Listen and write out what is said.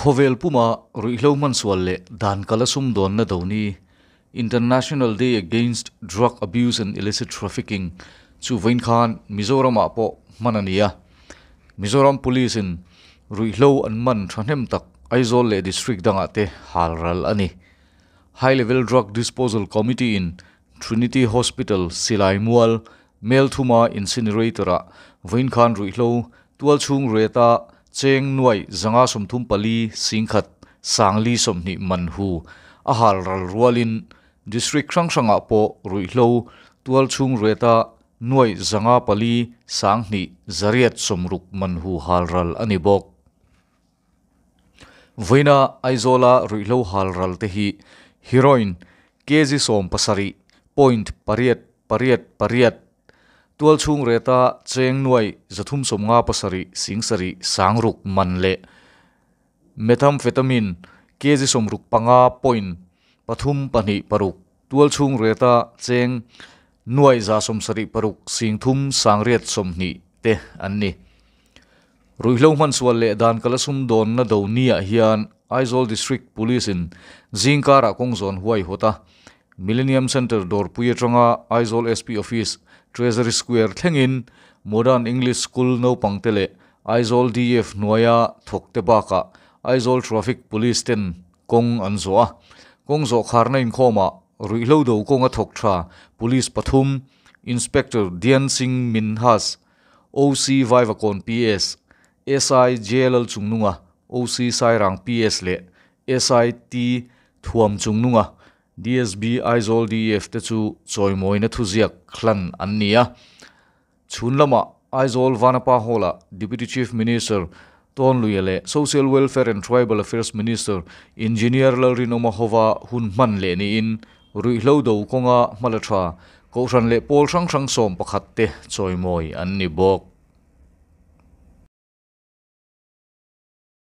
Khawvel puma ruihhlo hmansual leh dan kala sumdawnna do ni, International Day Against Drug Abuse and Illicit Trafficking, chu vawiin khan Mizoramah pawh hman a ni a. Mizoram Police in ruihhlo an man thahnem tak Aizawl leh District dangah te halral a ni. High Level Drug Disposal Committee in Trinity Hospital Silai Mual Melthuma Incinerator-ah vawiin khan ruihhlo tualchhung reta cheng nuai 534 singkhat sangli 20 man hu a halral rualin District hrang hrangah pawh ruihhlo tualchhung reta nuai 54 sanghnih 860 man hu halral a ni bawk. Vawiina Aizawla ruihhlo halral te hi heroin kg 17 point pariat pariat pariat tualchhung reta cheng nuai 357 singsarih 60 man leh methamphetamine kg 65 point pathum pahnih paruk tualchhung reta cheng nuai 176 singthum 820 te an ni. Ruihhlo hmansual leh dan kala sumdawnna do niah hian Aizawl District Police in zingkarah kawngzawn huai hawt a, Millennium Centre dawrpui atanga Aizawl SP Office Treasury Square thlengin Modern English School naupang te leh Aizawl DF hnuaia thawk te bakah Aizawl Traffic Police ten kawng an zawh a. Kawng zawh kharna inkhawmah ruihhlo do kawnga thawk tha Police pathum Inspector Dhyan Singh Minhas, OC Vaivakawn PS, SI JLL Chungnunga, OC Sairang PS leh SIT Thuam Chungnunga, DSB Aizawl DF te chu chawimawina thuziak hlan an ni a. Chhun lamah Aizawl Vanapa Hall-ah Deputy Chief Minister Tawnluia leh Social Welfare and Tribal Affairs Minister Engineer Lalrinawma hova hun hman leh niin ruihhlo do kawnga hmala tha Kohhran leh pawl hrang hrang 11 te chawimawi an ni bawk.